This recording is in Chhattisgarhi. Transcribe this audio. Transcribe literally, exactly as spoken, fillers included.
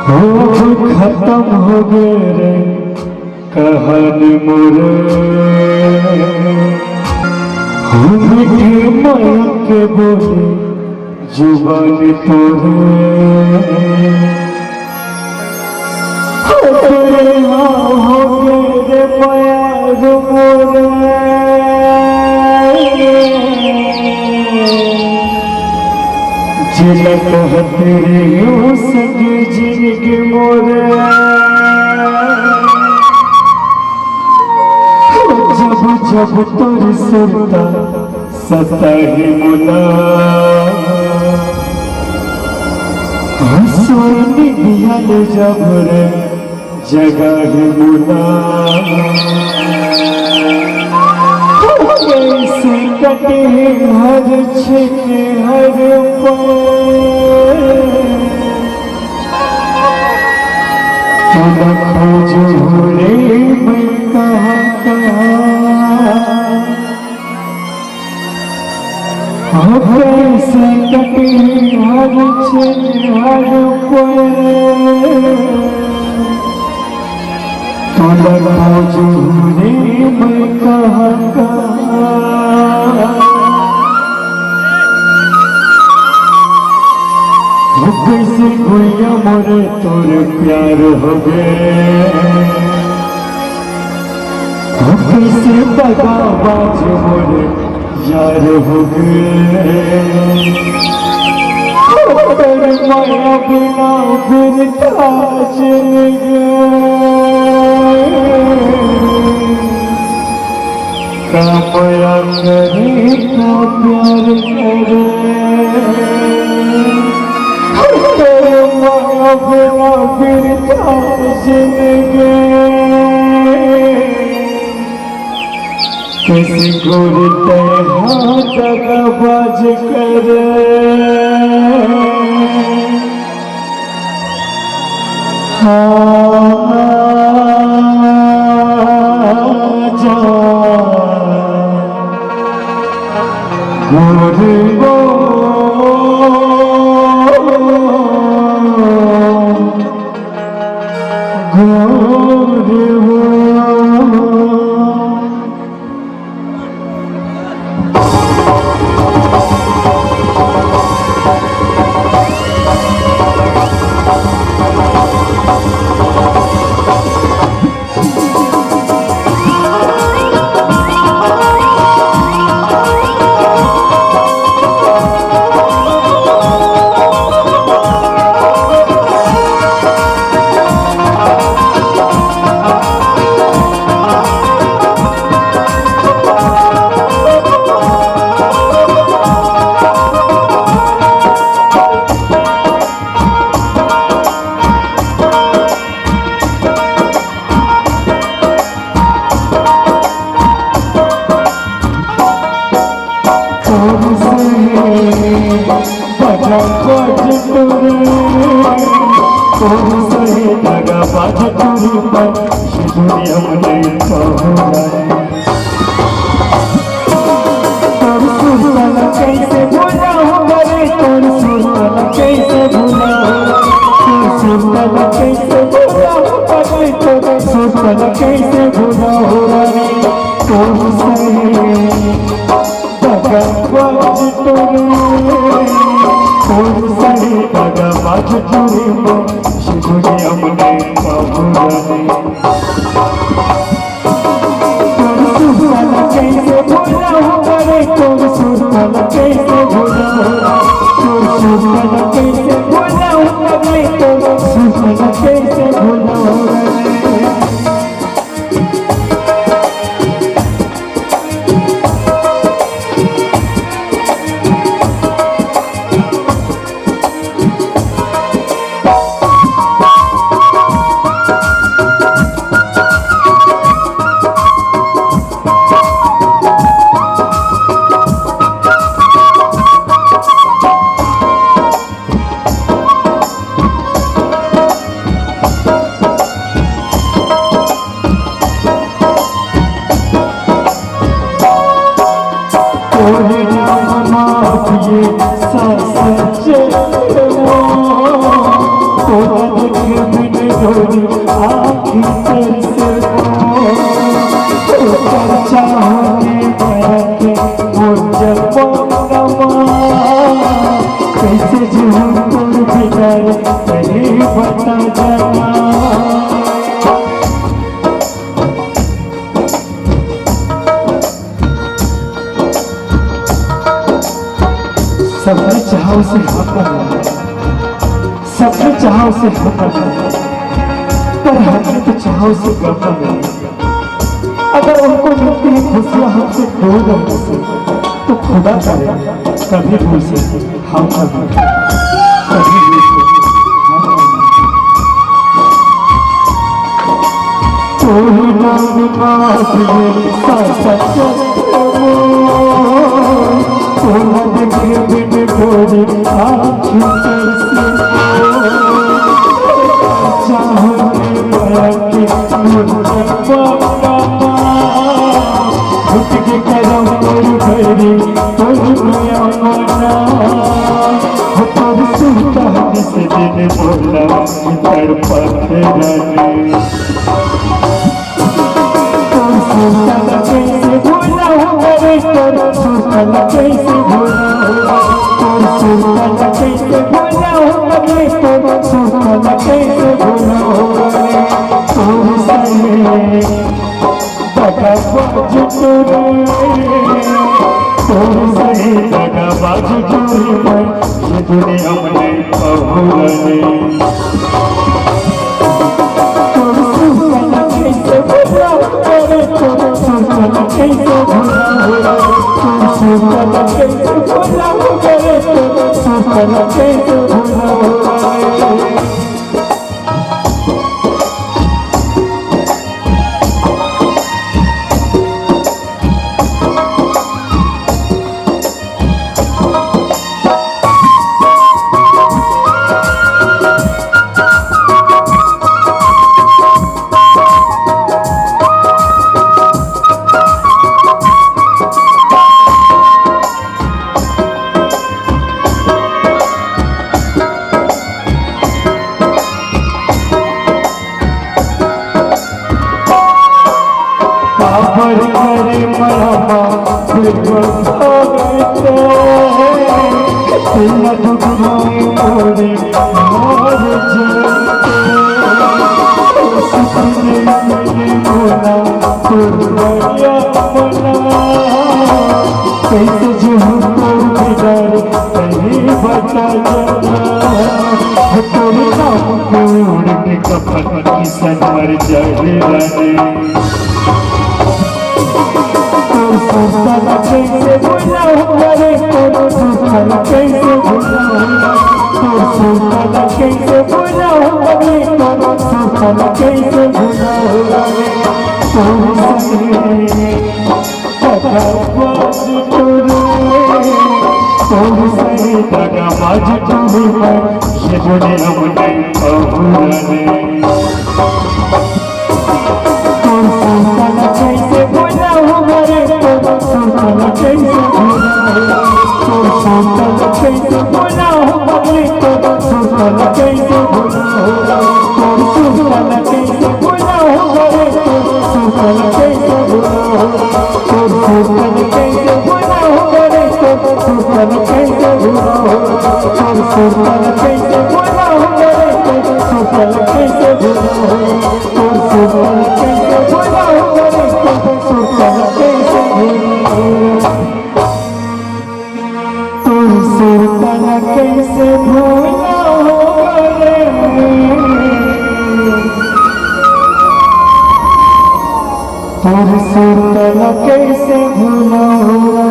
अब खतम होगे रे कहानी मोरे, हो मीठे मया के बोली जुबानी तोरे। हो तोरे हाँ होगे रे मया रे मोरे। जेला कहत रेहेंव सगे जिनगी मोर। जब जब तोर सुरता सताही मोला, हंसुआ निंदिया ले जब रे जगाही मोला। कइसे कटे हर छिन हर पल, तोला खोजहूं रे मैं कहाँ कहाँ। हो कइसे कटे हर छिन हर पल, तोला खोजहूं रे मैं कहाँ कहाँ। हो कइसे गुइया मोरे तोर प्यार होगे। हो कइसे दगाबाज मोर यार होगे। तोर मया बिना बिरथा जिनगी। का मया करे, का प्यार करे। तोर मया बिना बिरथा जिनगी। कइसे गोरी तैं हा दगाबाज करे। आजा गोरी वो गोरी वो। तोर सुरता ला कइसे भुलाहूं रे, तोर सुरता ला कइसे भुलाहूं, तोर सुरता ला कइसे भुलाहूं रे, तोर सुरता ला कइसे भुलाहूं रे। तोर से दगाबाज टूरी, तोर से दगाबाज टूरी, शिव जी हमने पाहुरानी। तोर सुरता ला कइसे भुलाहूं रे, तोर सुरता ला कइसे भुलाहूं, तोर सुरता ला कइसे भुलाहूं रे, तोर सुरता ला कइसे भुलाहूं रे। तोरे नाम मा पिए सास चलवा, तोरा देख आँखी तरसे मोर, ओकर चाह में बहके मोर जलवा नमा। कैसे जीहूँ तोर बिना रे, तही बता जना। सबने चाहा उसे हाथ लगा, सबने चाहा उसे हाथ लगा, पर हमने तो चाहा उसे गम लगा। अगर उनको मिलती है खुशियाँ हमसे दूर रहने से, तो खुदा करे कभी भी उसे हम कभी, कभी भी उसे हम कभी। तोर नाम माथ में सासा चक्र मोर, तोला देखे बिन गोरी आँखी तरसे मोर। चाह में बहके मोर जलवा नमा, घुट के करम मोर भैरी तोर नया मना। हो तोर सुरता से दिन मोला तड़पत रानी। तोर सुरता ला कैसे भुलाहूँ रे, तोर सुरता ला कैसे भुलाहूँ, तोर सुरता ला कैसे भुलाहूँ रे, तोर सुरता ला कैसे भुलाहूँ रे। तोर सही दगाबाज टूरी मैं, तोर सही दगाबाज टूरी मैं, ये दुनिया में पहुँचने। तोर सुरता ला कैसे भुलाहूँ रे, तोर सुरता ला कैसे भुलाहूँ रे, तोर सुरता ला कैसे भुलाहूँ रे, तोर सुरता ला कैसे भुलाहूँ रे। काबर करे मरहमा बेवफा रे, तेला दुख होई मोरे मर जाते। सुख नहीं मिले मोला तोर दया मना, कैसे जीहूँ तोर बिना रे, तही बता जना। हो तोर नाम के ओढ़ के कफन किसन मर जाही रानी। तोर सुरता ला कैसे भुलाहूँ रे, तोर सुरता ला कैसे भुलाहूँ, तोर सुरता ला कैसे भुलाहूँ रे, तोर सुरता ला कैसे भुलाहूँ रे। तोर सही दगाबाज टूरी, तोर सही दगाबाज टूरी मैं, ये दुनिया में पहुँचने। तोर सुरता ला कैसे भुलाहूँ रे, तोर सुरता ला कैसे भुलाहूँ, तोर सुरता ला कैसे भुलाहूँ रे, तोर सुरता ला कैसे भुलाहूँ, तोर सुरता ला कैसे भुलाहूँ रे, तोर सुरता ला कैसे भुलाहूँ, तोर सुरता ला कैसे भुलाहूँ रे, तोर सुरता ला कैसे भुलाहूँ, तोर सुरता ला कैसे भुलाहूँ रे, तोर सुरता ला कैसे भुलाहूँ, तोर सुरता ला कैसे भुलाहूँ रे, तोर सुरता ला कैसे भुलाहूँ, तोर सुरता ला कैसे भुलाहूँ रे, तोर सुरता ला कैसे भुलाहूँ।